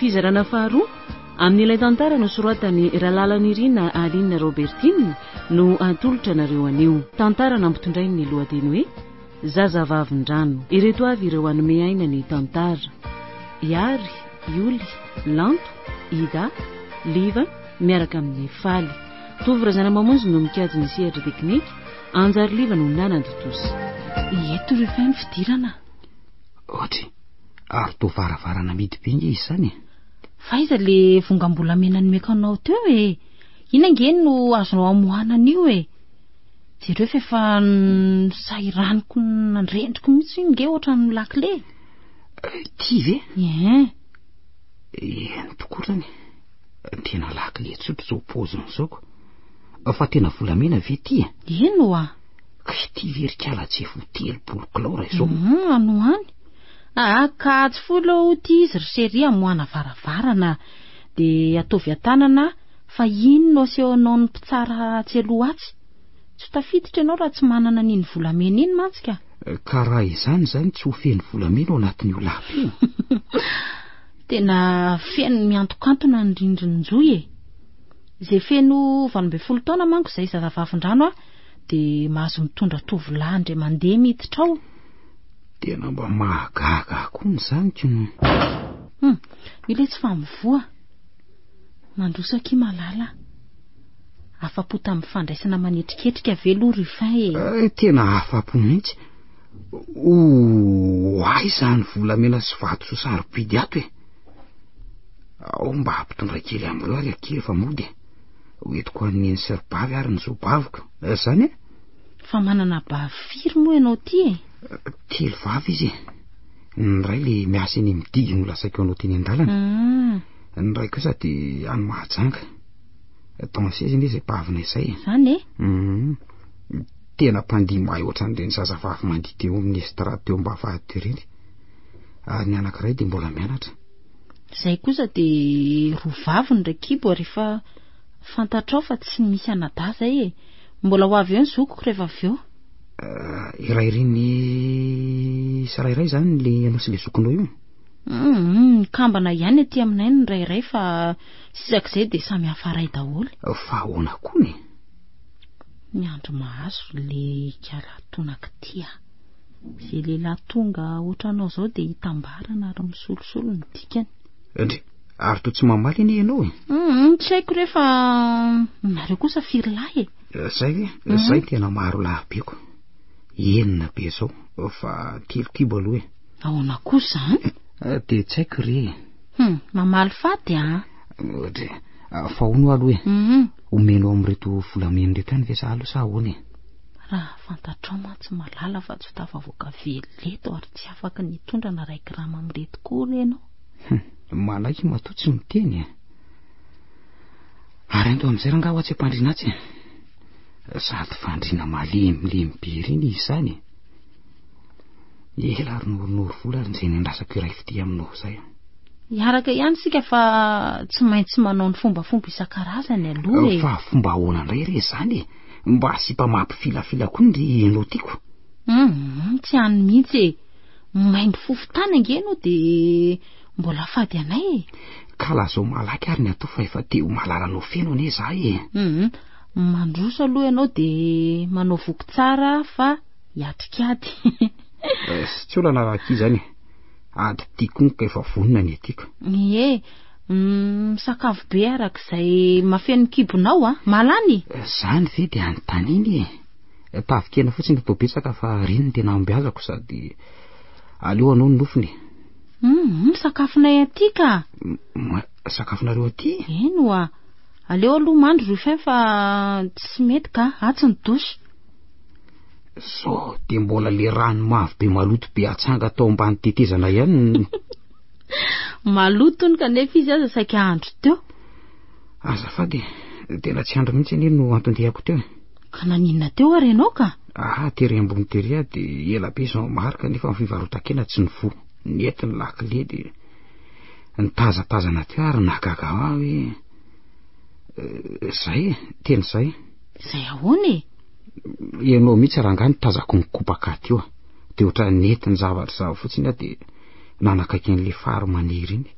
fizarana faharoa amin'ilay tantara nosoratan'i Ralalanirina Aline Robertine no atolotra anareo anio. Tantara nampitondrainy ny lohateny hoe Zazavavindrano. Ireto avy ireo hanome aina ny tantara. Iary, Ioly, Lanto, Ida, Liva, miaraka amin'i Faly. Tovo Razanamamonjy no mikajy ny sehatra teknika, Anjary Liva no nanantontosa. Eto Rufin ny fidirana. Ohatry, ary toa varavarana mihidy be nge izy izany e. Fa aiza le vongam-bolamena nomeko anao teo e? Iny ange no azonao amoahana an'io e. Jereo fa efa nosahiraniko nandrendriko mihitsy iny nge ohatran'ny lakile. Ty ve? Ie. Eny tokoa zany. Tena lakile tsotra izao paoziny izao ko. Fa tena volamena ve ty e? Eny oa. Ka ity ve ry kala tsy efa ho 30 kilao raha izao? Any ho any. Aa ka tsy folo ity izy ry chérie amoahana varavarana dia ataovy an-tanana fa iny no asehonao ny mpitsara atsy aloha atsy. Tsy ho tafiditra ianao raha tsy manana an'iny volamena iny mantsy ka. Ka raha izany izany tsy ho feno volamena ao anatin'io lapa io. Tena feno miantokantona ny rindrin-johy e. Izay feno 18 taona manko izay zazavavindrano a, dia mahazo mitondra tovolahy indray mandeha miditra ao. Tena mba mahagaga ahy koa ny izany ko. Hum, io ilay tsy fa mivoha. Mandroso akia Malala. Afa-po tamin'ny fandraisana manetriketrika ve aloha Ruffin e? Eh, tena afa-po mihitsy. Ho aiza ny volamena sy vatosoa sarobidy ato e? Ao mba hampitondra kely amin'ireo ary akia rehefa mody e. Ho entiko an'i neny sy ry bavy ary ny zobaviko. Eh, zany e? Fa manana bavy firy moa ianao ty e? Eh, telo vavy izy e. Ny iray le miasa eny amin'ny digy nolazaiko anao teny an-dalana. Ah. Ny iray kosa dia any Mahajanga. Danseuse anie izay bavina izay e. Zany e? Mhm. Tena mpandihy mahay ohatran'ireny zazavavy mandihy teo amin'ny estrade teo am-bavahady ireny. Ary ny anankiray dia mbola mianatra. Izay kosa dia roa vavy ny rakibo ary efa fantatrao fa tsy misy anadahy izay e. Mbola ho avy eo ny zokiko rehefa avy eo. Eh, iray reny sy ray iray izany le ianao sy le zokinao io? Hum, mikambana ihany aty aminay ny ray iray fa sisak'izay dia samy hafa ray daholo. Fa ahoana koa ny? Ny andro mahazo le ikala tonak'ity a. Izay lehilahy tonga ohatranao izao dia hitambarana ary misolosolo ny dikany. Ndry, ary toa tsy mamaly anie ianao e. Hum, tsy haiko re fa nareo kosa firy lahy e? Eh, zay ve? Mhm. Zay tena maro lahy be ko. Enina be zao, fa telo kibo aloha e. Ahoana koa izany? Eh, dia tsy haiko re e. Hum, mamaly faty a. Ndry, ah, fa hono aloha e. Mhm. Omenao amin'ireto volamena ireto ihany ve za aloha sa ahoana e? Raha fantatrao mantsy Malala fa tsy ho tafavoaka velona eto ary tsy afaky ny hitondra na iray grama amin'ireto koa re ianao. Hum, manaiky matoa tsy miteny e. Ary ento amin'izay rangaha ho atsy am-pandriana atsy e. Sady fandriana malemilemy be ireny izy izany e. Ela ary noronoro vola ary izay niandrasako iray fitia aminao izay. Hiaraka ihany isika fa tsy maintsy manao ny fombafomba isan-karazany aloha e. Fa fomba ahoana indray re izany e? Mba sipa mampifilafila koa ny ry ianao tiako. Hum, tsy any mihitsy e. Maimbo fofontany ange ianao dia mbola fady anay e. Ka lazao malaky ary ny atao fa efa te ho malalanao feno anie za e. Hum, mandroso aloha ianao dia manao voky tsara fa hiatrik'ady. Eh, tsy olana raha akia izany e. Ady tiako ka efa vonona ny etiako. Ie, misakafo be arak'izay mafeno ny kibonao a. Mahalany? Izany ve dia anontaniana e. Tavin-kena fotsiny atao betsaka fa ireny no tena ambiazako sady aleo anao ny nofony e. Hum, sakafonay aty ka. Sakafonareo aty? Eny oa. Aleo aloha mandry Ruffin fa tsy mety ka, atsy ny douche. Sao dia mbola le rano mavo be maloto be atsanga tao ambany tetezana ihany ny... Maloto hono kanefa izy aza saika handro teo. Azafady e, tena tsy handro mihitsy anie no anton-diako teo e. Ka naninona teo ary ianao ka? Ah, tery ambony tery aho dia ela be izao maro kanefa ny fivarotan-kena tsy nivoha. Nety ny lakile dia nitazatazana teo ary nahagaga ahy hoe eh, zay e, tena zay. Zay ahoana e? Ianao mihitsy rangahy no tazako nikopaka teo. Dia ohatran'ny nety ny zavatra izany fotsiny aho dia nanakaiky an'ilay fary maniry iny.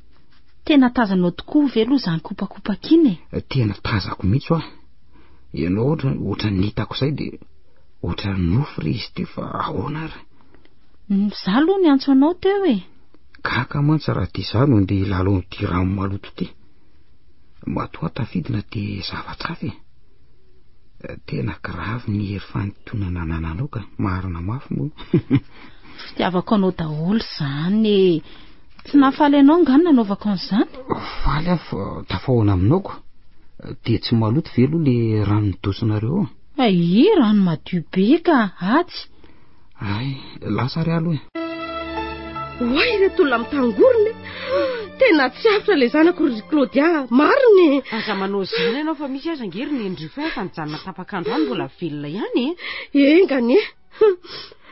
Tena tazanao tokoa ve aloha izany kopakopaka iny e? Tena tazako mihitsy hoa. Ianao ohatra ohatran'ny hitako izay dia ohatran'ny nofy re izy teo fa ahoana ary? Za aloha niantso anao teo e. Gaga mantsy raha dia izaho no andeha hilalao an'ity rano maloto ity. Matoa tafidina dia zavatra hafa e. Tena grave ny hery fanintonana anananao ka, marina mafy moa. Fitiavako anao daholo izany e. Tsy nahafaly anao angaha ny nanaovako an'izany? Faly aho fa tafahoana aminao ko. Dia tsy maloto ve aloha le rano nidosinareo ao? Ay, rano madio be ka, atsy. Ay, lasa ary aloha e. Oay ireto olona mitangorona e! Tena tsy avotra ilay zanako ry Claudia, marina e! Aza manao izany ianao fa misy aza ange ry Neny Ruffin fa nijanona tapak'andro any mbola velona ihany e! Enga anie!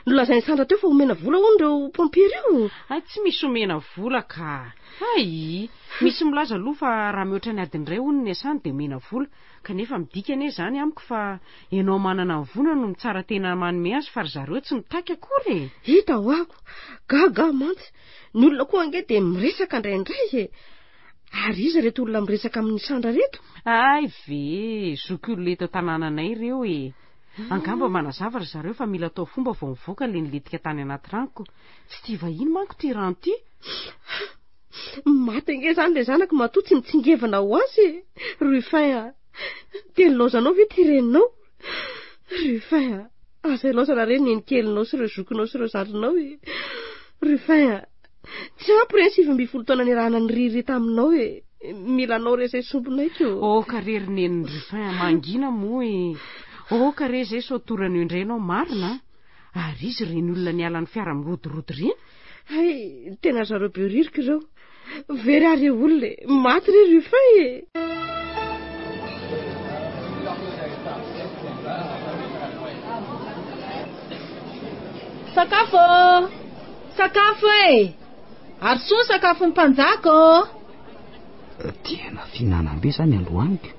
Nolazain'i Sandra teo fa omena vola hono ireo pompiers ireo. Hay tsy misy omena vola ka! Hay! Misy milaza aloha fa raha mihoatra ny adiny iray hono ny asany dia omena vola. Kanefa midika anie izany amiko fa ianao manana ny vola no mitsara tena manome azy fa ry zareo tsy mitaky akory e! Hita ho'aho! Gaga aho mantsy! Ny olona koa ange dia miresaka indraindray e! Ary iza ireto olona miresaka amin'i Sandra ireto? Hay ve! Zokiolona eto an-tanànanay ireo e! Angamba manazava ry zareo fa mila atao fomba vao mivoaka ilay nilentika tany anaty rano ko. Tsy tia vahiny manko ity rano ity. Maty ange izany ilay zanako matoa tsy mitsingevana ho azy e! Ruffin a! Dia nilaozanao ve ity reninao? Ruffin a! Aza ilaozana re ny nenikelinao sy ireo zokinao sy ireo zandrinao e! Ruffin a! Tsy ampy re ny 19 taona niarahana niririry taminao e! Mila anao re izay sombinaiko. Aoka re ry nenin'i Ruffin a! Mangina moa e! Aoka re izay sao torana eo indray ianao marina a! Ary izy ireny olona niala ny fiara mirodorodo ireny? Hay, tena zareo beririka ireo. Very ary olona e. Maty re Ruffin e. Sakafo ô! Sakafo e! Arosoa ny sakafon'ny mpanjaka ô! Tena fihinanam-be izany androaniko.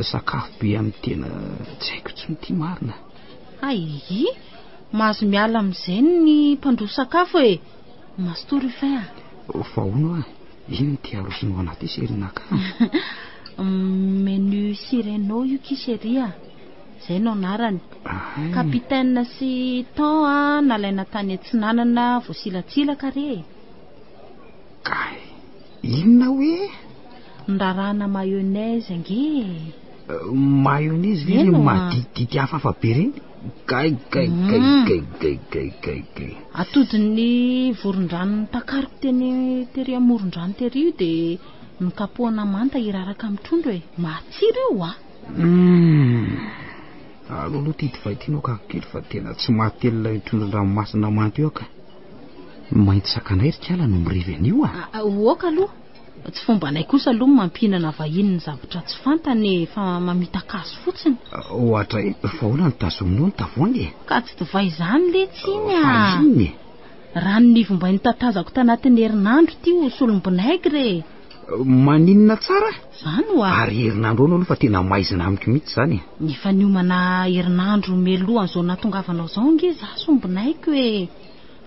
Sakafo be amin'ny tena tsy haiko intsony ity marina. Hay, mahazo miala amin'izay ny mpandroso sakafo e! Mazotoa Ruffin a! Fa hono hoa, inona ity arosonao anaty ity Serina ka? Menu Sireno io ki chérie a! Izay no anarany. Capitaine sy thon a, nalaina tany atsinanana voasilatsilaka re e! Kay, inona hoe? Nirarahana mayonnaise ange e! Mayonnaise ve ireny maditidity hafahafa be ireny? Gay gay gay gay gay gay gay gay. Atodin'ny vorondrano notakariko teny tery amoron-drano tery io dia nokapohana manta hiraraka amin'ny trondro e. Matsiro io a! Hum. Aleo aloha ity divay ity no akako kely fa tena tsy mahatelina io trondron-dranomasina manta io aho ka. Mainty sakanay ry kala no mirevy an'io a. Oka aloha. Tsy fombanay kosa aloha ny mampihinana vahiny ny zavatra tsy fantany e, fa mamitaka azy fotsiny. Ohatra e, fa ahoana no tazominao ny tavoahangy e? Ka tsy divay izany letsy iny a! Fa inona e? Rano nivombay notatazako tanatin'ny herinandro ity ho solom-binaigre e! Maninona tsara? Izany oa! Ary herinandro ahoana aloha fa tena maizina amiko mihitsy izany e! Efa niomana herinandro mialohan'izao nahatongavanao izao ange izaho sombinaiko e!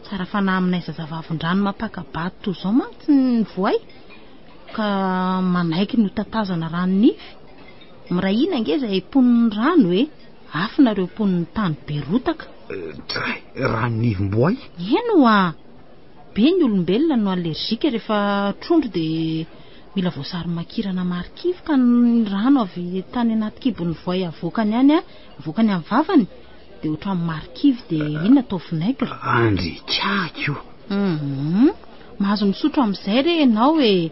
Tsara fanahy aminay zazavavindrano mampaka-bady toy izao mantsy ny voay ka manaiky ny ho tatazana ranonify. Miray hina ange izay mponin'ny rano e! Hafa nareo mponin'ny tany be rotaka. Dray, ranonivim-boay? Eny ho'a! Be ny olombelona no allergique rehefa trondro dia mila voasary makirana marikivy ka ny rano avy tany anaty kibon'ny voay avoakany any, avoakany amin'ny vavany. Dia ohatran'ny marikivy dia inona atao vinaigre? Andry kiaky io. Hum, mahazo misotro amin'izay re ianao e.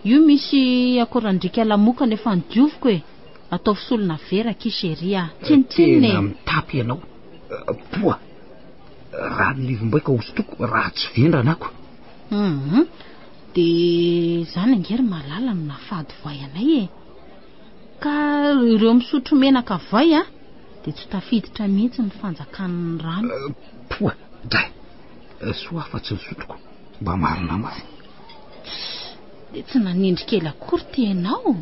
Io misy akorandriaka lamokana efa nodioviko e. Ataovy solona vera akia chérie a. Tsinontsinona e. Tena mitapy ianao. Poa. Rano nivombaika hosotroko raha tsy vendrana ako. Hum, dia izany ange ry malala no nahafady voay anay e. Ka ireo misotro menaka vay a dia tsy tafiditra mihitsy ny fanjakan'ny rano. Poa, dray. Soa aho fa tsy nisotroko. Mba marina mafy. Tss, dia tsy nanindry kely akory ty ianao.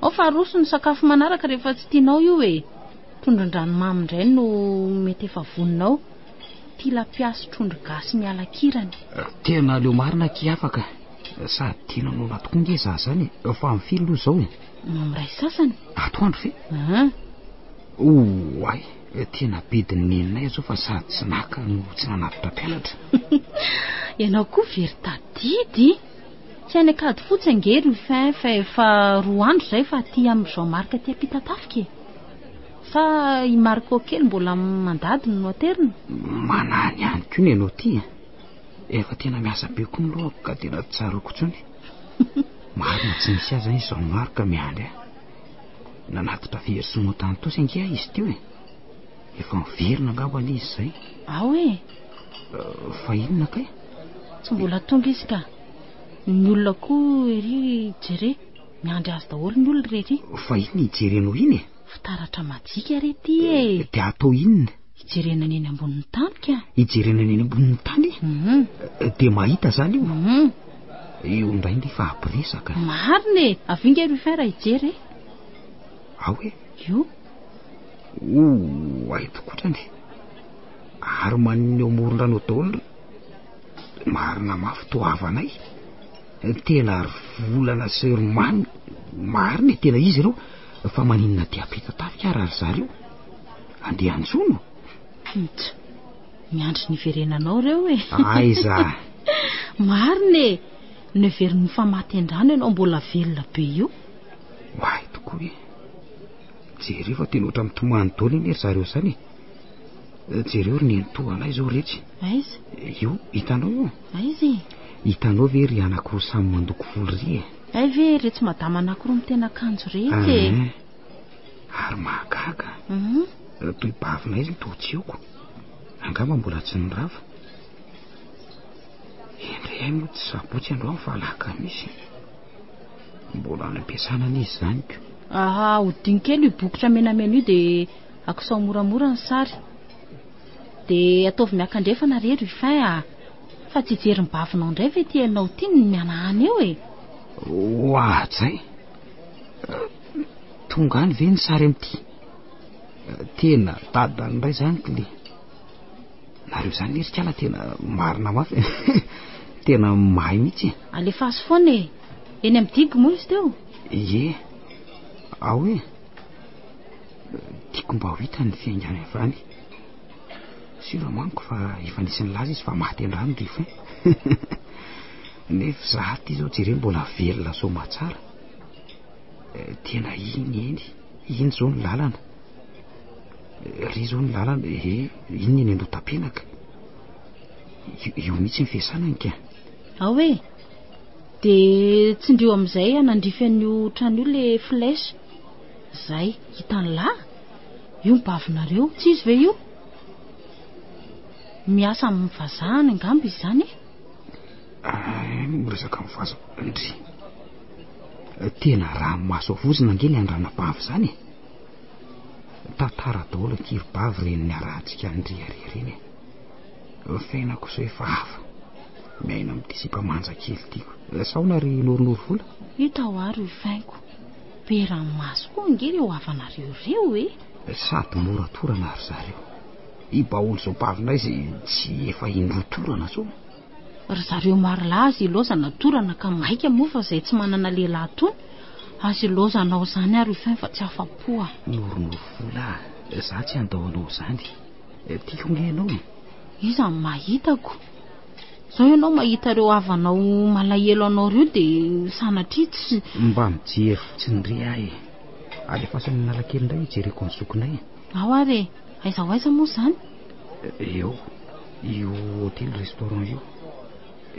Ao fa aroso ny sakafo manaraka rehefa tsy tianao io e. Trondron-drano mamy indray no mety efa vonona ao. Tilapia sy trondro gasy miala kirany. Tena aleo marina akia afaka. Sady tena noana tokoa nge za zany e. Fa amin'ny firy aloha izao e? Miray sasany. Atoandro ve? An. Oay, tena bedin'ny neninay izao fa sady tsy naka no tsy nanatitra mpianatra. Ianao koa very tadidy. Tsy any Ankadifotsy ange Ruffin fa efa roa andro izay fa aty amin'i Jean Marc aty Ampitatafika e. Sa i Marco kely mbola mandady no aterina? Manany ihany koa ny anao ity e. Efa tena miasa be koa ny lohako ka tena tsy tsaroako intsony. Marina tsy misy azy izany Jean Marc miandry ahy. Nanatitra versement tany Tosy ange aho izy teo e. Efa miverina angamba izy izay. Ao e. Fa inona kay? Tsy mbola tonga izy ka. Ny olona koa ery jere, miandry azy daholo ny olona rery. Fa inona ijerenao iny e? Fitaratra majika re ty e. Dia atao inona? Hijerena ny eny ambonin'ny tany ka. Hijerena ny eny ambonin'ny tany? Mhm. Dia mahita izany io? Mhm. Io indray nge fa ampiresaka. Marina e! Avia nge Ruffin raha hijery e. Ao e? Io. Oay tokotrany. Ary maninona eo amoron-drano eo daholo Marina mafy toa havanay. Tena ry volana sy ry mamy. Marina e, tena izy ireo. Fa maninona aty Ampitatafika ary ry zareo? Andeha hanjono? Ntsa, miandry ny hiverenanao ireo e. Aiza? Marina e, noheverin'ny mifamaty an-drano ianao mbola velona be io. Oay tokoa e. Jereo fa tena ohatran'ny mitomany daholo anie ry zareo izany e. Jereo ry nenitoa anay izao retsy. Aiza? Io, hitanao io? Aiza e? Hitanao ve ry anankiroa samy mandoko volo ry e? Hay ve retsy madama anankiroa mitena akanjo retsy e? Ary mahagaga. Toy bavina izy no toa tsy eo ko. Angamba mbola tsy nirava. Endrey hay moa tsy sabotsy androany fa alakamisy. Mbola any am-piasana anie izy izany ko. Aha, hodino kely io bokotra menamena io dia akosao moramora ny sary. Dia ataovy miakandrefana re Ruffin a! Fa tsy hijery ny bavinao indray ve ity ianao ity ny mihanahana eo e? Oajay! Tonga any ve ny sary amin'ity? Tena dadany indray izany kle. Nareo izany lery kala tena marina mafy e. Tena mahay mihitsy e. Alefaso foana e. Eny amin'ny digue moa izy teo? Ie. Ao e. Tiako mba ho hita ny fiaingany avy any. Sûr manko fa efa nisy nilaza izy fa maty an-drano ry fin. Nefa za aty izao jereo mbola velona soamatsara. Tena iny eny, iny izao ny lalana. Ry izao ny lalana, eh, iny ny eny Andohatapenaka. Io mihitsy ny fiasanany ka. Ao e. Dia tsindrio amin'izay hanandrify an'io trano io le flèche. Zay, hitan'lah? Io ny bavinareo, tsy izy ve io? Miasa amin'ny vazaha any angamba izy izany e? Ah, miresaka amin'ny vazaha, ndry. Tena ranomaso avozona ange ny andranabavy izany e. Tantara daholo akia ry bavy ireny niarahantsika ndry ary ireny e. Ny fiainako izao efa hafa. Miaina amin'ity sipa manja kely ity. Saona ry noronoro vola? Hita ho ahy ry faingo. Be ranomaso koa ange ireo havanareo ireo e. Sady mora torana ry zareo. I Baoly izao bavinay izay tsy efa indroa torana izao. Ry zareo marolahy aza ilaozana torana ka maika moa fa izay tsy manana lehilahy tony. Aza ilaozanao izany ary Ruffin fa tsy afa-po aho. Noronoro vola ah, za tsy handao anao izany. Tiako nge ianao e. Iza no mahitako? Zao ianao mahita ireo havanao malahelo anao ireo dia sanatria tsy. Mba mijery fotsiny re aho e. Alefaso any Analakely indray hijereko ny zokinay e. Ao ary e. Aiza ho aiza moa izany? Eo. Io hotely restaurant io.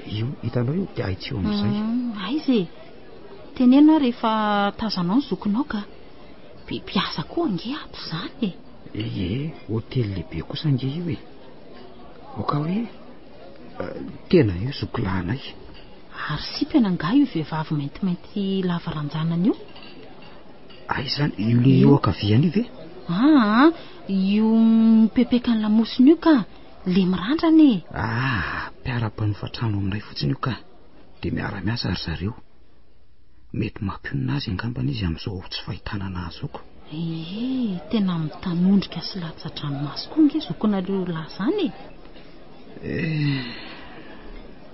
Io hitanao io dia ahitsio amin'izay. Aiza e? Teneno aho rehefa tazanao ny zokinao ka. Be mpiasa koa ange ato izany e. Ie, hotely lehibe kosa ange io e. Aoka hoe tena io zokilahinay. Ary sipana angaha io vehivavy maintimainty lava ranjanana io? Aiza izany? Io le eo ankaviany io ve? Aa, io mipepeka ny lamosiny io ka, le mirandrana e. Ah, mpiara-mpanofa trano aminay fotsiny io ka. Dia miara-miasa ry zareo. Mety mampionona azy angambany izy amin'izao tsy fahitana anazy zao ko. Ee, tena mitanondrika sy latsa-dranomaso koa ange zokinareo lahy izany e. Eh,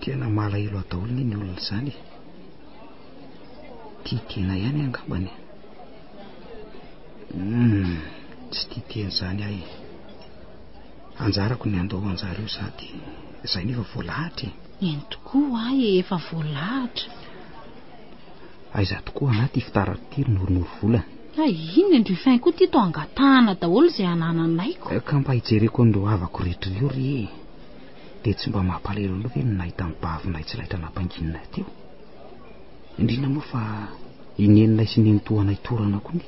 Tena malahelo ahy daholo anie ny olona izany e. Tia tena ihany angambany. Hmm, tsy tia tena izany aho e. Anjarako ny handao anjara io sady izay nefa voalahatra e. Eny tokoa ahy e, efa voalahatra. Aiza tokoa anah ty fitaratra ity ry Noronoro vola? Hay, inona ndry fin koa ty to angatahana daholo izay anananaiko. Eh, ka mba hijereko an'ireo havako rehetra ireo ry e. Dia tsy mba mampalahelo anao ve ny nahita ny bavinay tsy laitra nampanginina teo? Indrindra moa fa i neninay sy nenitoanay torana koa ny.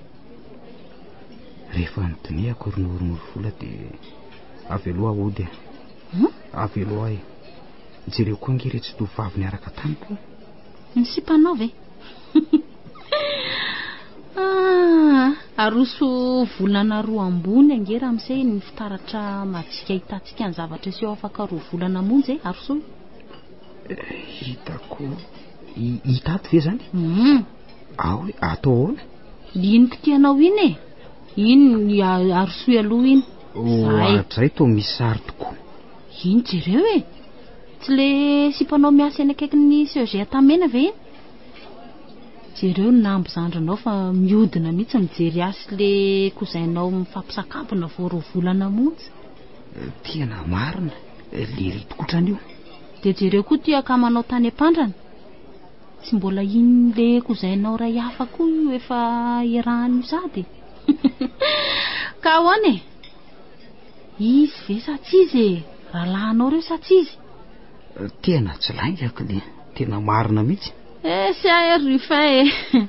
Rehefa nodinihako ry Noronoro vola dia avy aloha hody e. Hmm? Avy aloha e. Jereo koa ange iretsy tovovavy niaraka tamiko. Ny sipanao ve? Ah, aroso volana roa ambony ange ramose ny fitaratra majika hitantsika ny zavatra seho afaka roa volana monja e, arosoy. Eh, hitako hita ato ve izany? Hmm. Ao hoe atao ahoana? Iny kitihanao iny e. Iny arosoy aloha iny. Ohatrizay toa misy sary tokoa. Iny jereo e. Tsy le sipanao miasa eny akaikin'ny CEG Antanimena ve iny? Jereo ny nambo zandrinao fa miodina mihitsy mijery ahy sy le cousin-nao mifampisakambina vao roa volana monja. Tena marina, lery tokotrany io. Dia jereo koa ity akamanao tany am-pandrana. Tsy mbola iny le cousin-nao iray hafa koa io efa iarahany io sady e. Ka ahoana e? Izy ve sa tsy izy e? Rahalahinao ireo sa tsy izy? Tena tsy lainga kle, tena marina mihitsy. Eh, sy ahy ry Ruffin e.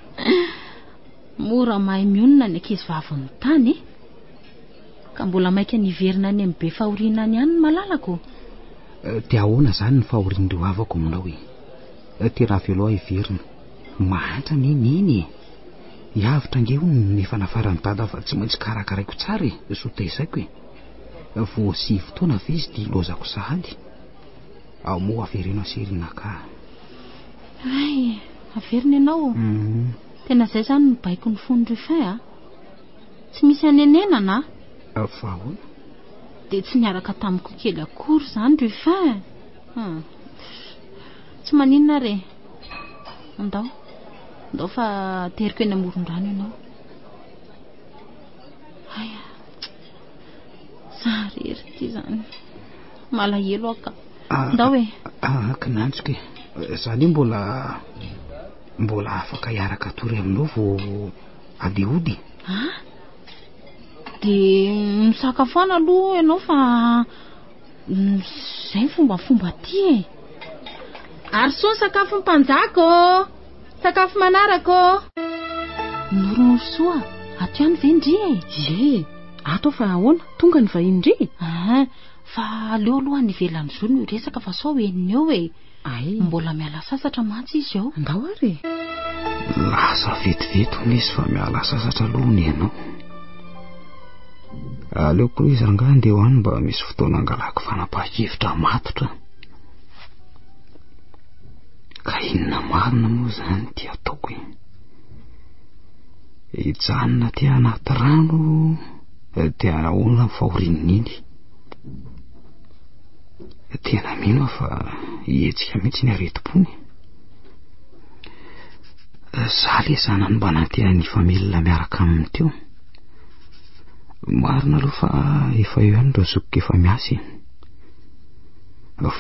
Mora mahay mionona ny ankizy vavin'ny tany e. Ka mbola maika ny hiverina any amin'ny be fahoriana any ihany ny malalako. Eh, dia ahoana izany ny fahorian'ireo havako aminao e? Eh, tena avelao aho hiverina. Mahantra anie neny e. Hiavotra ange hono ny efa nafaran'i dada fa tsy maintsy karakaraiko tsara e, soa tezaiko e. Vao sivy taona ve izy dia ilaozako sahady? Ao moa avereno aserina ka. Hay, averina ianao? Mhm. Tena izay izany no baikon'ny fon'i Ruffin a? Tsy misy anenenana a? Fa ahoana? Dia tsy niaraka tamiko kely akory izany Ruffin. Hmm. Tsy maninona re. Andao. Andao fa teriko eny amoron-drano ianao. Hay a. Za rery ity izany. Malahelo aho ka. Ah, Andao e. Ah, kinanjiko e. Za anie mbola mbola afaka hiaraka hatory aminao vao andeha hody. Ah? Dia misakafoana aloha ianao fa Izay ny fombafomba aty e. Ary soa ny sakafon'ny mpanjaka ô! Sakafo manaraka ô! Noronoro soa, ato ihany ve ndry e? Ie, ato aho fa ahoana? Tonga ny vahiny ndry? Ah, fa aleo aloha any ivelan'ny zo no hiresaka fa sao henony eo e. Ay. Mbola miala sasatra mantsy izy ao. Andao ary e. Lasa vetivety hono izy fa miala sasatra aloha hono ianao. Aleoko aloha izy rangahy andeha ho any mba misy fotoana angalako fanapahan-kevitra matotra. Ka inona marina moa izany ity ataoko e? Hijanona aty anaty rano dia ahoana ny fahorian'iny? Tena mino aho fa hihetsika mihitsy ny aretim-pony. Za le zanany mba nanteha ny hifamelona miaraka aminy teo. Marina aloha fa efa eo ihany ireo zokiko efa miasa e.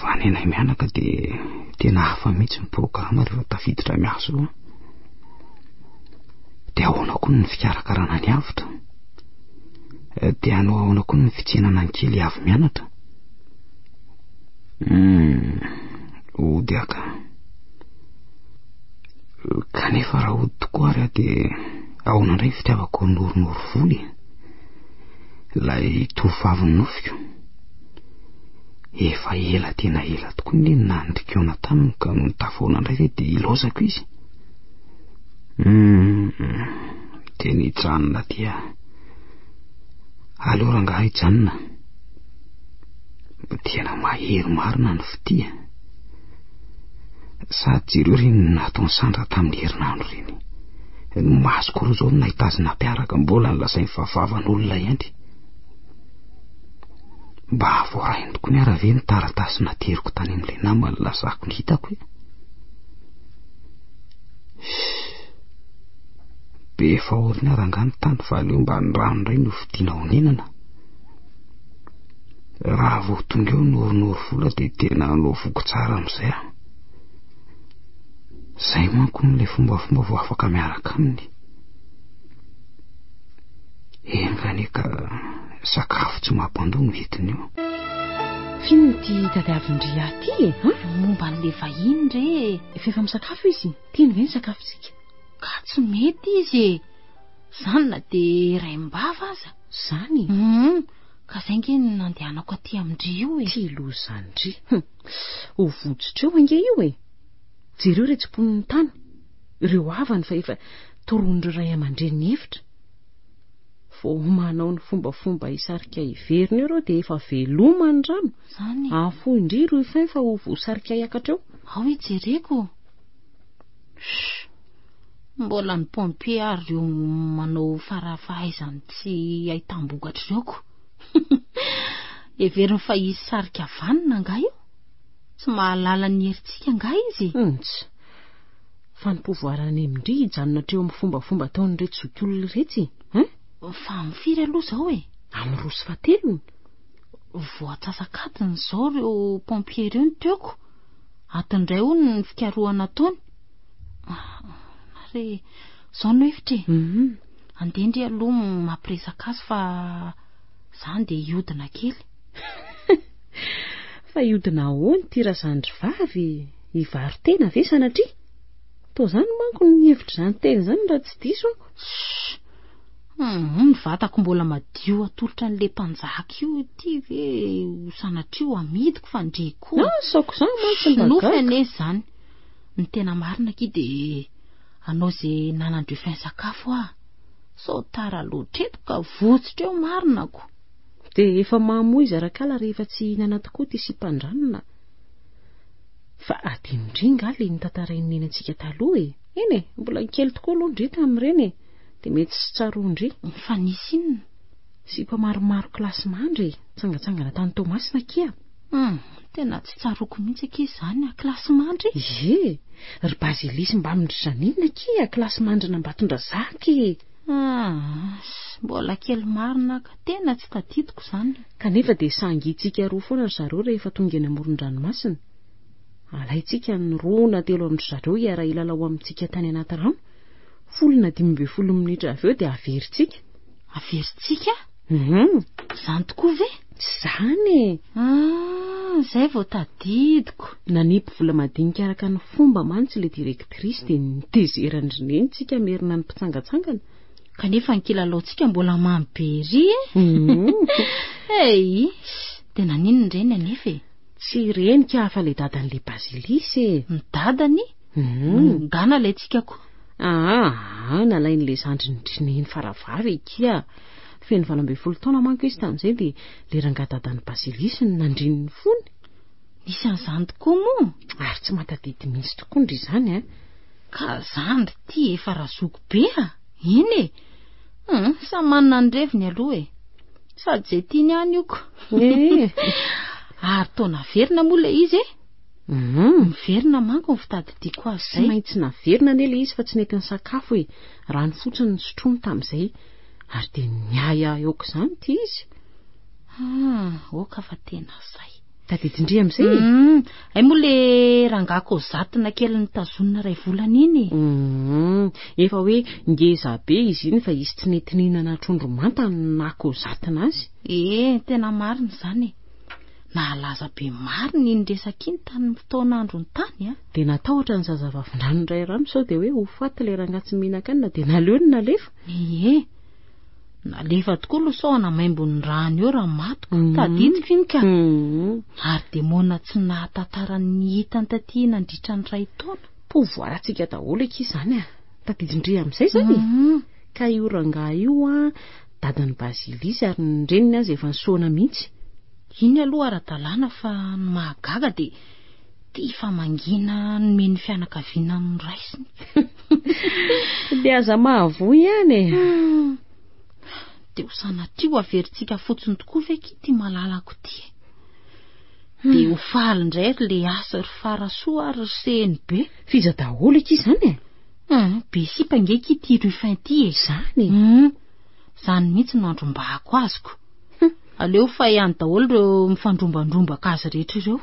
Fa ny anay mianaka dia tena hafa mihitsy ny programa rehefa tafiditra miasa eo. Dia ahoana koa ny fikarakarana ny avotra? Dia hanao ahoana koa ny fitsenana ny kely avy mianatra? Hmm, hody aho ka. Kanefa raha hody tokoa ary aho dia ahoana indray ny fitiavako noronoro voly e? Ilay tovovavin'ny nofiko. Efa ela tena ela tokoa ny nandrikona taminy ka nony tafahoana indray ve dia ilaozako izy. Hmm, dia nijanona aty aho. Aleo rangahy hijanona. Tena mahery marina ny fitia. Sady jereo ireny nataon'i Sandra tamin'ny herinandro ireny. Ny masoko roa izao no nahita azy nampiaraka mbola nolazainy fa vavan'olona ihany. Mba voarainy tokoa ny ara ve ny taratasy nateriko tany amin'ilay namany lazako ny hitako e? Be fahoriana rangahy ny tany fa aleo mba ny rano indray no fidiana honenana. Raha vao tonga eo noronoro vola dia tena hanao voky tsara amin'izay aho. Izay manko hono ilay fombafomba vao afaka miaraka aminy. Enga anie ka sakafo tsy mampandoa no entiny eo. F'inona ity tadiavin-dry ahy ity e? Han? Momba an'ilay vahiny re e. Efa efa misakafo izy? Tiany ve ny sakafontsika? Ka tsy mety izy e. Zany na dia raim-bava aza. Zany? Hum, ka zay nge no nandehanako aty amin-dry io e. Ty lozan-dry. Hum, ho votsotra eo ange io e. Jereo iretsy mponin'ny tany, ireo havany fa efa toroan'ireo ray aman-dreniny hevitra. Vao manao ny fombafomba hisarika hiverina eo ireo dia efa veloma ny rano. Zany e. Afoy-ndry Ruffin fa ho voasarika hiakatra eo. Ao hijereko. Shh. Mbola ny pompier ary ireo manao fara-fahaizany tsy ahitam-bokatra ireo ko. Heveriny fa hisy sarika vanona angaha io? Tsy mahalala ny herintsika angaha izy? Nts. Fa ny pouvoir any amin-dry hijanona hatreo amin'ny fombafomba ataon'ireto zokiolona iretsy, hein? Fa amin'ny firy aloha izao e? Amin'ny roa sy fahatelony. Vao antsasak'adiny izao ireo pompier ireo no teoko. Ato indray hono ny fikarohana ataony. Ary izao no hevitra e. Mhm. Andeha ndry aloha mampiresaka azy fa za ndeha hiodina kely. Fa hiodina ahoana ity razandry vavy? Hivaro-tena ve sanatria? Toa izany manko ny hevitr'izany teny izany raha tsy diso aho. Shh! Hum, ny vatako mbola madio atolotra an'ilay mpanjaka io ity ve ho sanatria ho amidiko fa ndry koa. Ah, saoko izany mantsy mba Nofy gaga. anie izany. Ny tena marina akia dia hanao izay nanan-dRuffin sakafo aho. Sao tara loatra eto ka votsotra eo marina ko. Dia efa mamo izy Rakala rehefa tsy hihinana tokoa ity sipan-dranona. Fa adinondry nga le notantarain'i Neny antsika taloha e? Eny e, mbola kely tokoa aloha ndry tamin'ireny e. Dia mety tsy tsaroan-dry. Fa nisy inona? Sipa maromaro kilasimandry e, nitsangantsangana tany Toamasina akia. Hum, tena tsy tsaroako mihitsy akia izany a, kilasimandry? Ie, ry Bazilisy mbamin-dry Janine akia, kilasimandrin'Ambatondrazaka e. Ah, mbola kely marina ka, tena tsy tadidiko izany. Kanefa dia sangintsika roa foana ry zareo rehefa tonga eny amoron-dranomasina. Alaintsika ny roa na telo amin-dry zareo hiara-hilalao amintsika tany anaty rano. Folo na 15 minitra avy eo dia averintsika. Averintsika? Mhm. Izany tokoa ve? Izany e! Ah, izay vao tadidiko. Nanipy vola madinika araka ny fomba mantsy ilay directrice dia nitezeran-dry neny tsika hamerina ny mpitsangantsangana. Kanefa ny kilalaontsika mbola mamy be ery e! Mhm. Hey! Dia naninona ireny anefa e? Tsy ireny ka fa ilay dadan'ilay Basilisy e! Ny dadany? Mhm. Nga nalaintsika koa? Aa, nalain'ilay zandriny neny faravavy akia. Feno 18 taona manko izy tamin'izay dia ilay rangahy dadan'i Basilisy no nandriny ny fony. Nisy an'izany tokoa moa? Ary tsy mahatadidy mihitsy tokoa ndry izany a. Ka zandry ity efa razoky be a! Eny e! Hum, samy manana ny reviny aloha e. Sady izay tiany ihany io ko. Ee. Ary toa naverina moa ilay izy e. Mhm. Miverina manko ny fitadidiako azy Tsy izay. maintsy naverina anie ilay izy fa tsy nety nisakafo e. Rano fotsiny nosotroiny tamin'izay. Ary dia niahiahy aok'izany ity izy. Ah, oka fa tena zay. Tadidin-dry amin'izay e? Mm, hay moa le rangahy kozatina kely nitazonina iray volana iny e. Mm, efa hoe ngeza be izy iny fa izy tsy nety nihinana trondro manta no naha kozatina azy. Ee, tena marina izany e. Nahalaza be marina iny resaka iny tamin'ny fotoana androny tany a. Dia natahotra ny zazavavindrano iray rano sao dia hoe ho faty ilay rangahy tsy mihinan-kanina dia naleony nalefa. Ie. Nalefa tokoa aloha sao hanamaimbo ny rano eo raha matiko. Mm. Tadidiko iny ka. Mm. Ary dia moana tsy nahatantara ny hitany taty nandritra ny iray taona. Pouvoir-ntsika daholo akia izany a. Tadidin-dry amin'izay izany e. Mm. Ka io rangahy io a, dadan'i Basilisy ary ny reniny aza efa nisaona mihitsy. Iny aloha ara-dalàna fa ny mahagaga dia tia famangiana nomen'ny fianakaviana noraisiny. Dia aza mahavoa ihany e. Dia ho sanatria ho averintsika fotsiny tokoa ve akia ity malalako ity e? Dia ho faly indray ry Leasy ry Farasoa ary ry Seny be. F'iza daholo akia izany e? Hum, be sipa ange akia ity Ruffin ity e. Izany e? Hum, izany mihitsy no andrombahako azoko. Hum, aleo fay any daholo ireo mifandrombandrombaka azy rehetra ireo.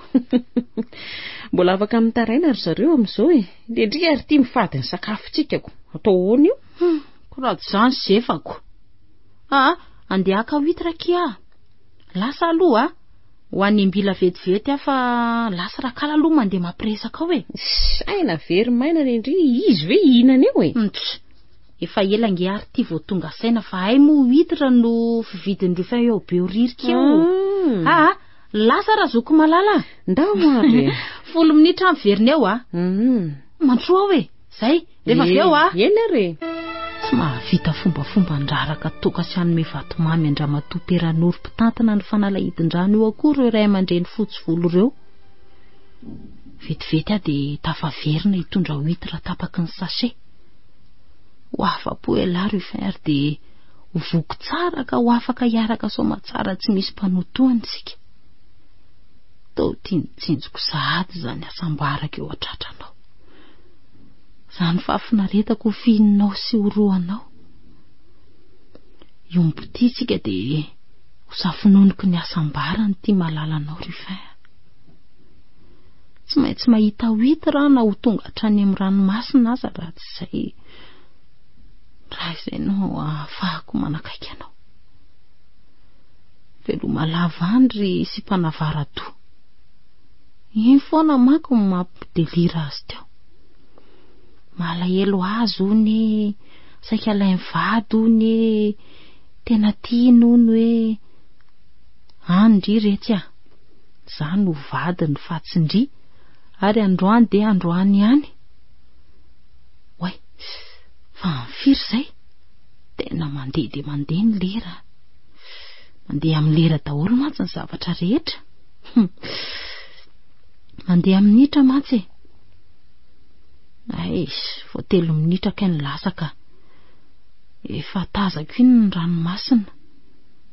Mbola afaka mitaraina ry zareo amin'izao e. Dia ndry ary ity mifady ny sakafontsika ko. Atao ahoana io? Hum, ko raha tsy izany zefako. Aa, andeha haka huitre akia aho. Lasa aloha a. Ho any Ambila vetivety aho fa lasa rakala aloha mandeha mampiresaka ao e. Saina very maina re ndry, izy ve hihinana eo e? Ntss, efa ela ange ary ity vao tonga saina fa hay moa huitre no fividin'ny Ruffin eo Behoririka eo. Aa, lasa razoky malala a. Ndao ary e. Folo minitra aho miverina eo a. Mandroa aho e. Zay, rehefa avy eo a. Eny ary e. Tsy mahavita fombafomba handraraka toaka sy hanome vatomamy an-dRamatoa Peranoro mpitantana ny fanalahidin-drano io akory ireo ray aman-dreny fotsy volo ireo. Vetivety aho dia tafaverina hitondra huitre tapaky ny sachet. Ho afa-po ialahy Ruffin ary dia ho voky tsara ka ho afaka hiaraka soamatsara tsy misy mpanotohana isika. Toa tiany tsinjoko sahady izany hasambarako eo an-tratranao. Izany fahafinaretako ho fihininao sy horohanao. Hiombo-pitia isika dia ho safononiko ny hasambarany ity malalanao Ruffin a. Tsy maintsy mahita huitre aho na ho tonga hatrany amin'ny ranomasina aza raha tsy izay raha izay no ahafahako manakaiky anao. Veloma lava any ry sipanavaradoha. Iny foana manko no mampidelira azy teo. Malahelo azy hono e, saika alainy vady hono e, tena tiany hono e. Any ndry retsy a, za no vadiny fa tsy ndry, ary androany dia androany ihany. Oay, fa amin'ny firy izay? Tena mandeha dia mandeha ny lera. Mandeha amin'ny lera daholo mantsy ny zavatra rehetra. Mandeha amin'ny minitra mantsy e. Aish, vao telo minitra kay ny lasa ka. Efa tazako iny ny ranomasina,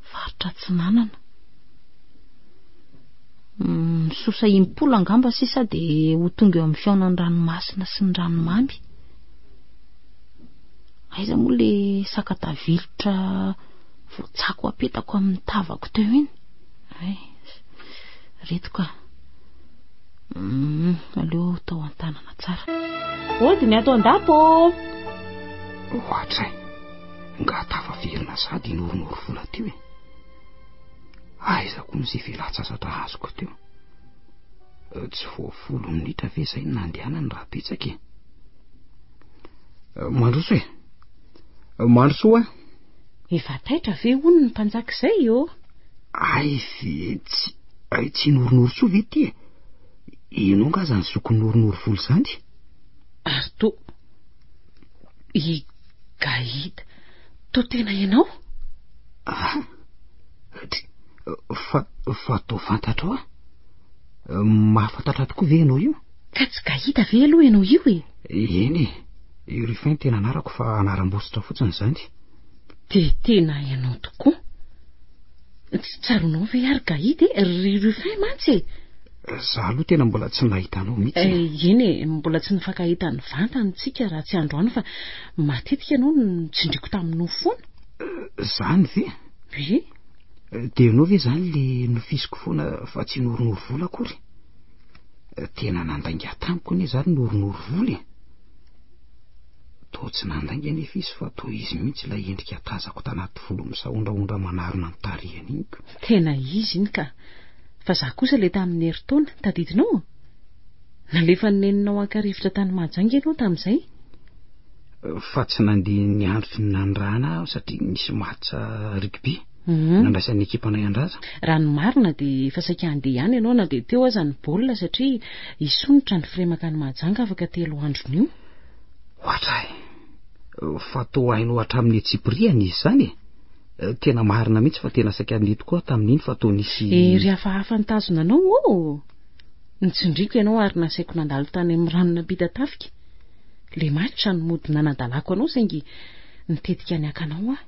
faritra atsinanana. Misosa impolo angamba sisa dia ho tonga eo amin'ny fihaonan'ny ranomasina sy ny ranomamy. Aiza moa le sakatavilotra voatsako apetako amin'ny tavako teo iny? Ay, reto ka. Aleo atao an-tanana tsara. Ody ny ato an-dapa ô! Ohatray, nga tafaverina sady inoronoro vola teo e. Aiza koa ny izay fialan-tsasatra azoko teo. Tsy vao folo minitra ve izay no nandehanany raha betsaka e. Mandroso e. Mandrosoa. Efa taitra ve hono ny mpanjaka izay ô? Ay ve tsy ay tsy noronoro soa ve ty e? Ianao nga zany zoky noronoro volo zany? Ary toa i Gaïda toa tena ianao? Ah, fa fa toa fantatrao ah. Mahafantatra tokoa ve ianao io? Ka tsy Gaïda ve aloha ianao io e? Eny e, i Ruffin tena anarako fa anaram-bositra fotsiny izany. Dia tena ianao tokoa. Tsy tsaroanao ve ary Gaïda e? Ry Ruffin mantsy e! Za aloha tena mbola tsy nahita anao mihitsy e. Eny e, mbola tsy nifankahita nivantana isika raha tsy androany fa matetika ianao no nitsindriako tamin'ny nofy foana. Zany ve? Ie. Dia ianao ve izany le nofisiko foana fa tsy noronoro vola akory? Tena nandainga tamiko anie zany noronoro vola e. Toa tsy nandainga anefa izy fa toa izy mihitsy ilay endrika tazako tanaty volo misahondrahondra manarona ny tarehiny iny ko. Tena izy iny ka. Fa za kosa ilay tamin'ny herintaona, tadidinao? Nalefan'ny neninao haka rivotra tany Mahajanga ianao tamin'izay. Fa tsy nandeha ny andro nanirahana aho satria nisy match rugby. Nandraisan'ny ekipanay andraza. Raha ny marina dia efa saika handeha ihany ianao na dia teo aza ny baolina satria hisonitra ny firemaka any Mahajanga afaka telo andron'io. Ohatray! Fa toa hainao hatramin'ny antsipiriany izy izany e! Tena marina mihitsy fa tena saika handeha tokoa aho tamin'iny fa toa nisy... Hery hafahafa nitazona anao ô! Nitsindriako ianao ary nasaiko nandalo tany amin'ny rano nampitatafika. Ilay match no mody nanadalako anao saingy nitetika ny hakanao aho.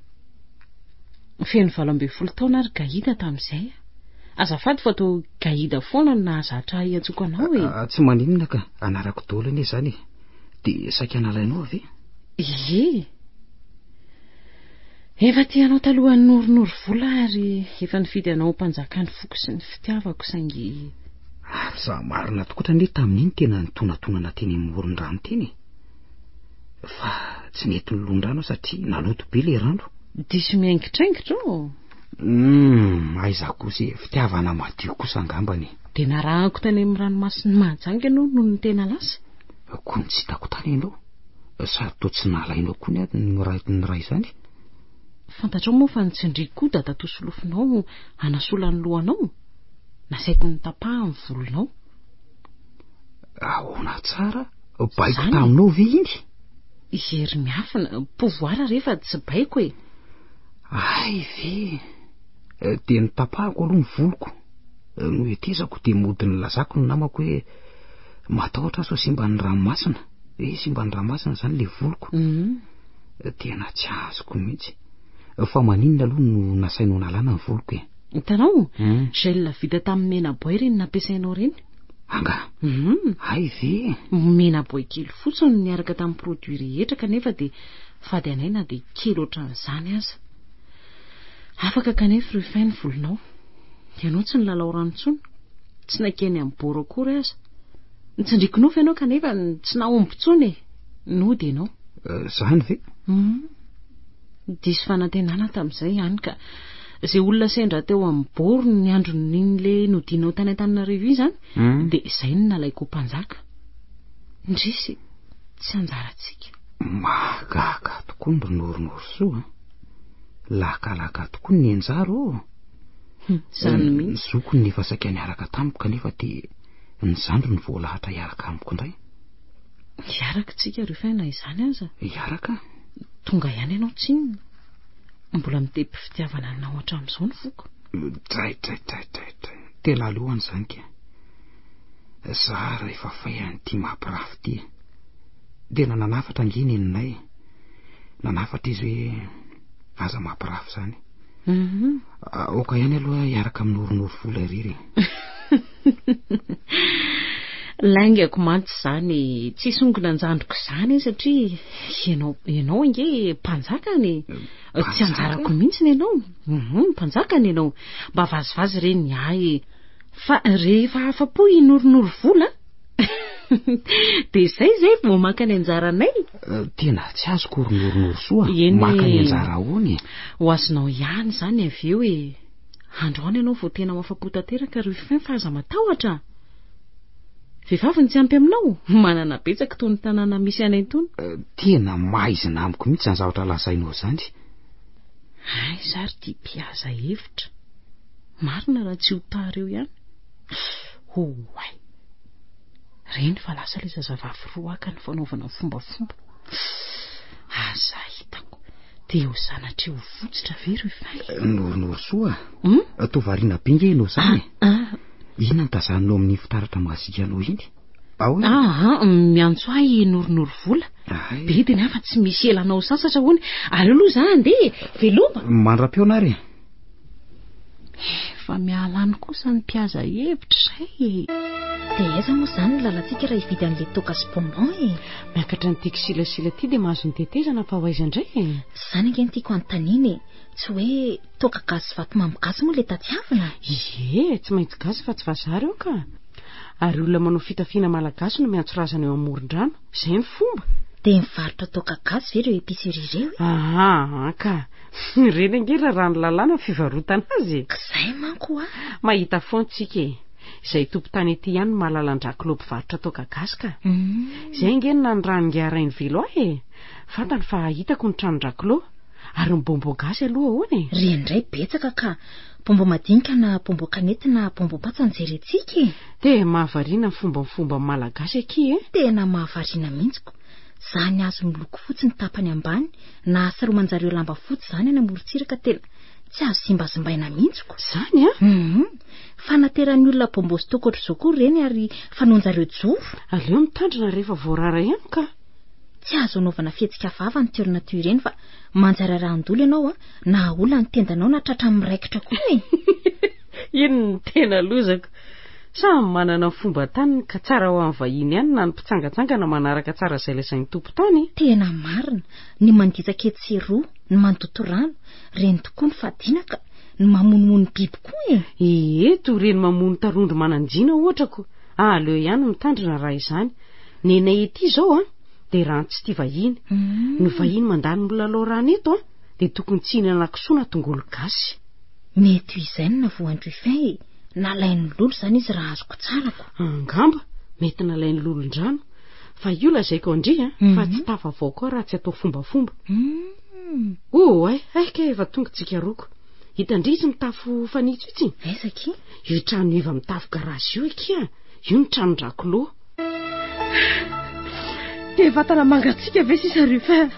Feno 18 taona ary Gaïda tamin'izay. Azafady fa toa Gaïda foana no nahazatra ahy hiantsoako anao e. Ah, tsy maninona ka, anarako daholo anie izany e. Dia saika nalainao ve? Ie. Efa tia anao talohan'ny noronoro vola ary efa nifidy anao ho mpanjakan'ny foko sy ny fitiavako saingy... Ary za marina tokoatra anie tamin'iny tena nitonatonana teny amoron-drano teny e. Fa tsy nety nilondrano aho satria naloto be le rano. Diso miaingitraingitra ô. Hum, aiza kosa e, fitiavana madio kosa angambany e. Dia narahako tany amin'ny ranomasin'i Mahajanga ianao noho ny tena lasa. Koa ny tsy hitako tany ianao. Sady toa tsy nalainao koa ny ady ny niray izany. Fantatrao moa fa nitsindriako koa dadatoa solofonao hanasola ny lohanao? Nasaiko notapahany ny volonao. Ahoana tsara? Baiko taminao ve iny? Hery miafina, pouvoir re fa tsy baiko e. Hay ve! Dia notapahako aloha ny voloko. Nohetezako dia mody nilazako ny namako hoe matahotra aho sao simban'ny ranomasina. Hoe simban'ny ranomasina izany ilay voloko. Mhm. Tena tsy azoko mihitsy. Fa maninona aloha no nasainao nalana ny voloko e? Hitanao? Hmm. Gel vita tamin'ny mena boay ireny nampiasainao ireny. Angaha? Mhm. Hay ve? Mena boay kely fotsiny no niaraka tamin'ny produit rehetra kanefa dia fady anay na dia kely ohatran'izany aza. Afaka kanefa Ruffin ny volonao. Ianao tsy nilalao rano intsony. Tsy nankeny amin'ny bord akory aza. Nitsindriako nofy ianao kanefa tsy nahomby intsony e. Nody ianao. Zany ve? Hum. Diso fanantenana tamin'izay ihany ka. Izay olona sendra teo amin'ny bord ny andron'iny le nodianao tany Antananarivo iny izany, Hmm. dia izay no nalaiko ho mpanjaka. Indrisy, tsy anjarantsika. Mahagaga tokoa ny ry Noronorosoa a. Lakalaka tokoa ny anjara ô. Hum, Izany Ny mihitsy. zokiny efa saika niaraka tamiko kanefa dia ny zandriny voalahatra hiaraka amiko indray. Hiaraka tsika Ruffin na izany aza. Hiaraka? Tonga ihany ianao tsinona. Mbola mitepy fitiavana anao hatramin'izao ny foko. Dray, dray, dray, dray, dray. Tena aloha izany ka. Za rehefa fay an'ity mampirafy ity. Tena nanafatra ange neninay. Nanafatra izy hoe aza mampirafy izany. Mhm. Aoka ihany aloha hiaraka amin'ny noronoro vola irery e. Laingako mantsy izany, tsy hisongona an-jandriko izany satria ianao, ianao ange mpanjakany e. Tsy anjarako mihitsy ny ianao. Mhm, mpanjakany ianao. Mba vazivazy re ny ahy e. Fa rehefa afa-po i Noronoro vola, dia izay izay vao maka ny anjaranay. Tena tsy azoko ry Noronoro soa. Eny e. Maka ny anjara ahoana e? Ho azonao ihany izany avy eo e. Androany ianao vao tena ho afa-po tanteraka Ruffin fa aza matahotra a! Vehivavy no tsy ampy aminao? Manana betsaka itony tanàna misy anay itony. Tena maizina amiko mihitsy izany zavatra lazainao izany. Aiza ary ity mpihaza hevitra? Marina raha tsy ho tara eo ihany. Oay! Reny fa lasa ilay zazavavy roaka ny fanaovana fombafomba. Aza hitako. Dia ho sanatria ho votsotra ve Ruffin? Noronoro soa. Hmm? Toa variana be nge ianao izany e. Ah, ah. Inona no tazaninao amin'iny fitaratra mazika anao iny? Ao e? Ah, ah, miantso ahy Noronoro vola. Ay. Bediny aho fa tsy misy elanao sasatra hono. Aleo aloha za handeha e. Veloma. Mandra-pihaona ary e. Efa miala any kosa ny mpihaza hevitra izay e. Dia aiza moa izany ny lalantsika raha hividy an'ilay toaka sy bonbon e? Miakatra an'ity kisilasila ity dia mahazo ny tetezana fa ho aiza indray e? Tsy izany ange no tiako hanontaniana e. Tsy hoe toaka gasy sy vatomamy gasy moa ilay tadiavina? Ie, tsy maintsy gasy fa tsy vazaha ireo ka. Ary olona manao fitafiana malagasy no miantso razana eo amoron-drano. Izay ny fomba. Dia mivarotra toaka gasy ve ireo épicerie ireo e? Aha, ka. Ireny ange raràn'ny lalàna ny fivarotana azy e. K'izay manko hoa. Mahita foana tsika e. Izay tompon-tany ety ihany no mahalala an-dRaklao mpivarotra toaka gasy ka. Izay ange no nanirahan'ingahy Rainivelo ahy e. Fantany fa hitako ny tranon-dRaklao. Ary ny bonbon gasy aloha ahoana e? Ireny indray betsaka ka. Bonbon madinika na bonbon kanety na bonbon patsa no jerentsika e. Dia mahavariana ny fombafomban'ny Malagasy akia e. Tena mahavariana mihitsy ko. Zany hazo miloko fotsy ny tapany ambany na saroman-jareo lamba fotsy zany any amorontsiraka tena tsy azo zimbazimbaina mihitsy ko. Zany an? Hum. Fanateran'ny olona bonbon sy toaka ohatr'izao koa ireny ary fanaon-jareo joro. Aleo mitandrina rehefa voarara ihany ka. Tsy azo anaovana fihetsika vava ny toerana toy ireny fa manjary arahan-dolo ianao an, na olona ny tendanao na tratra miraikitra koa e. Iny no tena lozako. Samy manana ny fomban-taniny ka tsara ho an'ny vahiny ihany na ny mpitsangantsangana manaraka tsara izay lazain'ny tompon-tany. Tena marina, ny manditsaka etsy sy eroa, ny mandoto rano, ireny tokoa no fadiana ka, ny mamonomono biby koa e. Ee, toy ireny mamono tarondro manan-jina ohatra ko. Aleo ihany mitandrina raha izany. Nenay ety izao an, dia rano tsy tia vahiny. Ny vahiny mandany milalao rano eto an, dia tokony tsy hihinana kisoa na tongolo gasy. Mety ho izay no navoan-dRuffin e! Nalain'ny lolo izany izy raha azoko tsara ko. Angamba, mety nalain'ny lolon-drano. Fa io lazaiko an-dry an, fa tsy tafavoaka ao raha tsy atao fombafomba. Oay, hay kay efa tonga tsika roako. Hitan-dry izy mitafo fanitso itsy? Aiza akia? Io trano iva mitafo garazy io akia, io ny tranon-dRakolô. Dia vatana mangatsiaka ve sisa Ruffin?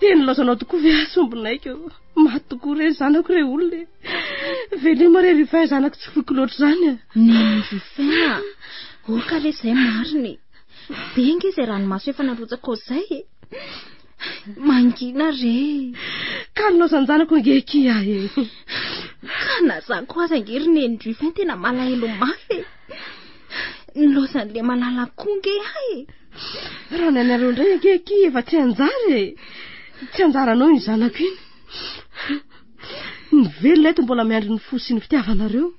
Dia nilaozanao tokoa ve aho sombinaiko? Maty tokoa re ny zanako re olona e. Veloma re Ruffin zanako tsy foiko loatra izany e. Neny Ruffin a, oka re izay marina e. Be nge izay ranomaso efa narotsakao izay e. Mangina re. Ka nilaozan-janako ange akia e. Ka na za koa aza ange ry Neny Ruffin tena malahelo mafy e. Nilaozan'ilay malala koa nge aho e. Raha ny anareo indray ange akia efa tsy anjara e. Tsy anjaranao iny zanako iny. Ny velona eto mbola miandry ny fo sy ny fitiavanareo.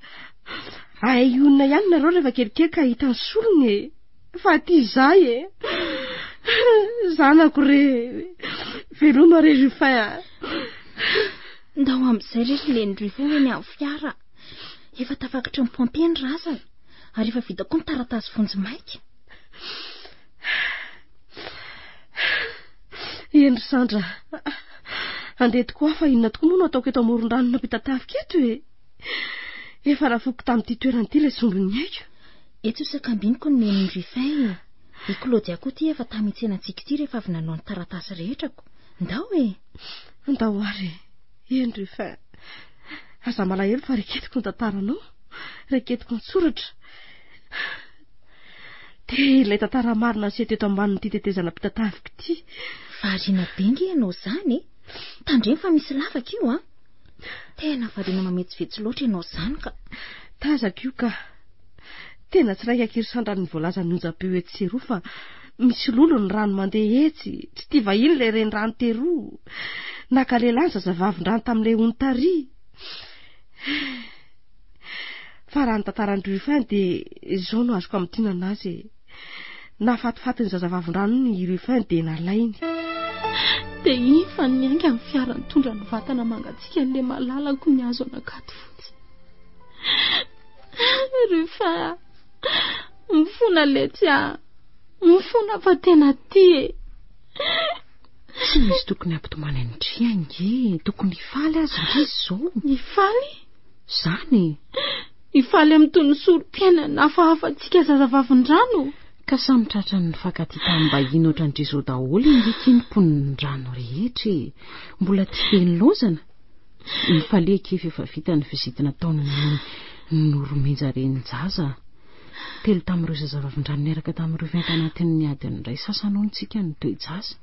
Ahay honina ihany nareo rehefa kelikely ka hahita ny solony e. Fa aty izahay e. Zanako re. Veloma re Ruffin a. Ndao amin'izay re ry Neny Ruffin eny amin'ny fiara. Efa tafakatry ny pompier ny razana ary efa vita koa ny taratasy vonjimaika. Eny ry Sandra, andeha tokoa aho fa inona tokoa moa no ataoko eto amoron-drano nampitatafika eto e? Efa nafoko tamin'ity toerana ity ilay sombin'ny aiko. Etsy ho sakambiniko ny nenin'i Ruffin e. I Claudia koa ity efa tamy hitsena antsika ity rehefa avy nanao ny taratasy rehetrako. Ndao e! Ndao ary e! Eny Ruffin, aza malahelo fa reketiko ny tantaranao, reketiko an-tsoratra. Dia ilay tantara marina niseho teto ambanin'ity tetezana mpitatafika ity. Variana be nge ianao izany e! Tandremo fa misy lavaka io an! Tena variana mametsivetsy loatra ianao izany ka. Tazako io ka. Tena tsy raika aky ry Sandra ny voalazan'ny onjam-peo etsy sy eroa fa misy lolo ny rano mandeha etsy, tsy tia vahiny ilay renirano teroa. Naka lehilahy ny zazavavin-drano tamin'ilay ony tary. Fa raha ny tantaran'i Ruffin dia izao no azoko amintinana azy e. Nahafatifaty ny zazavavin-drano iny i Ruffin dia nalainy. Dia iny fa niainga ny fiara nitondra ny vatana mangatsiaka an'ilay malalako nihazo an'Ankadifotsy. Ruffin a! Mifona letsy a! Mifona fa tena tia e! Tsy misy tokony hampitomany an-dry ange. Tokony hifaly aza ndry izy izao. Hifaly? Izany e! Hifaly amin'itony sorom-piainana hafahafa antsika zazavavin-drano? Ka samy tratran'ny nifankatia tamim-bahiny ohatran-dry izao daholo ange ity ny mponin-drano rehetra e! Mbola tia be nilaozana? Mifalia akia f'efa vita ny visite nataon'ny Noromenja renin-jaza. Telo tamin'ireo zazavavin-drano niaraka tamin'i Ruffin tanatin'ny adiny iray sasany hono tsika no toe-jaza.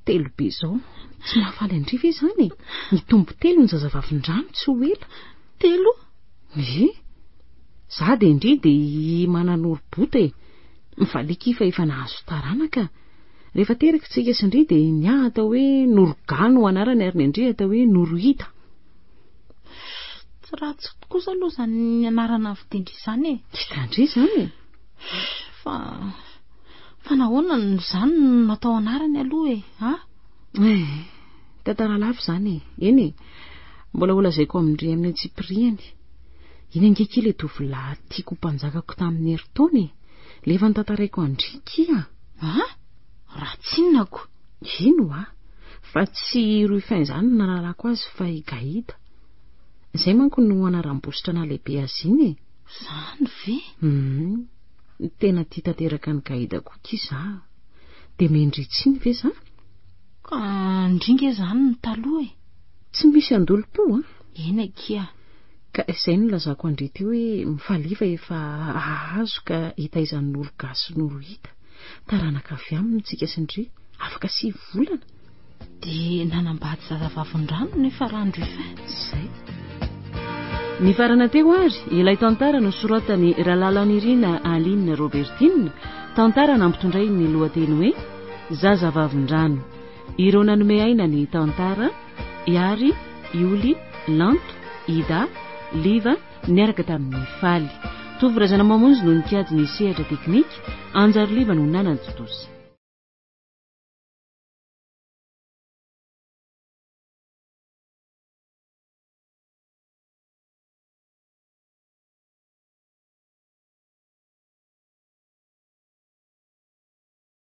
Telo be izao. Tsy mahafaly an-dry ve izany e? Nitombo telo ny zazavavin-drano tsy ho ela. Telo? Ie. Za dia ndry dia i Mananoro bota e. Mivaliaka fa efa nahazo taranaka. Rehefa teraka tsika sy ndry dia ny ahy atao hoe Noroga no anarany ary ny an-dry atao hoe Norohita. Tsy ratsy kosa aloha izany anarana fitendry izany e. Hitan-dry izany e. Fa fa nahoana no izany no natao anarany aloha e? A? Eh, tantara lava izany e. Eny e. Mbola ho lazaiko amin-dry amin'ny antsipiriany. Iny ange akia ilay tovolahy tiako ho mpanjakako tamin'ny herintaona e. Ilay efa notantaraiko an-dry akia. A? Ratsy inona ko? Ino a? Fa tsy i Ruffin izany no nahalalako azy fa i Gaïda. Izay manko no anaram-bositra nahalehibe azy iny e. Izany ve? Hum. Tena tia tanteraka an'i Gaïda koa akia za. Dia mendria tsiny ve za? Ka ndry nge izany no taloha e. Tsy misy andolom-po an. Eny akia. Ka izay no nilazako an-dry teo hoe mifalia fa efa hahazo ka hitaizan'i Noro gasy Noro hita. Taranaka avy aminy tsika sy ndry, afaka 9 volana. Dia nanambady zazavavin-drano nefa rano Ruffin. Izay. Nifarana teo ary ilay tantara nosoratan'i Ralalanirina Aline Robertine, tantara nampitondrainy ny lohateny hoe Zazavavin-drano. Ireo nanome aina ny tantara, Ihary, Ioly, Lanto, Ida, Liva, niaraka tamin'i Faly. Tovo Razanamamonjy no nikajy ny sehatra teknika, Anjary Liva no nanatontosa.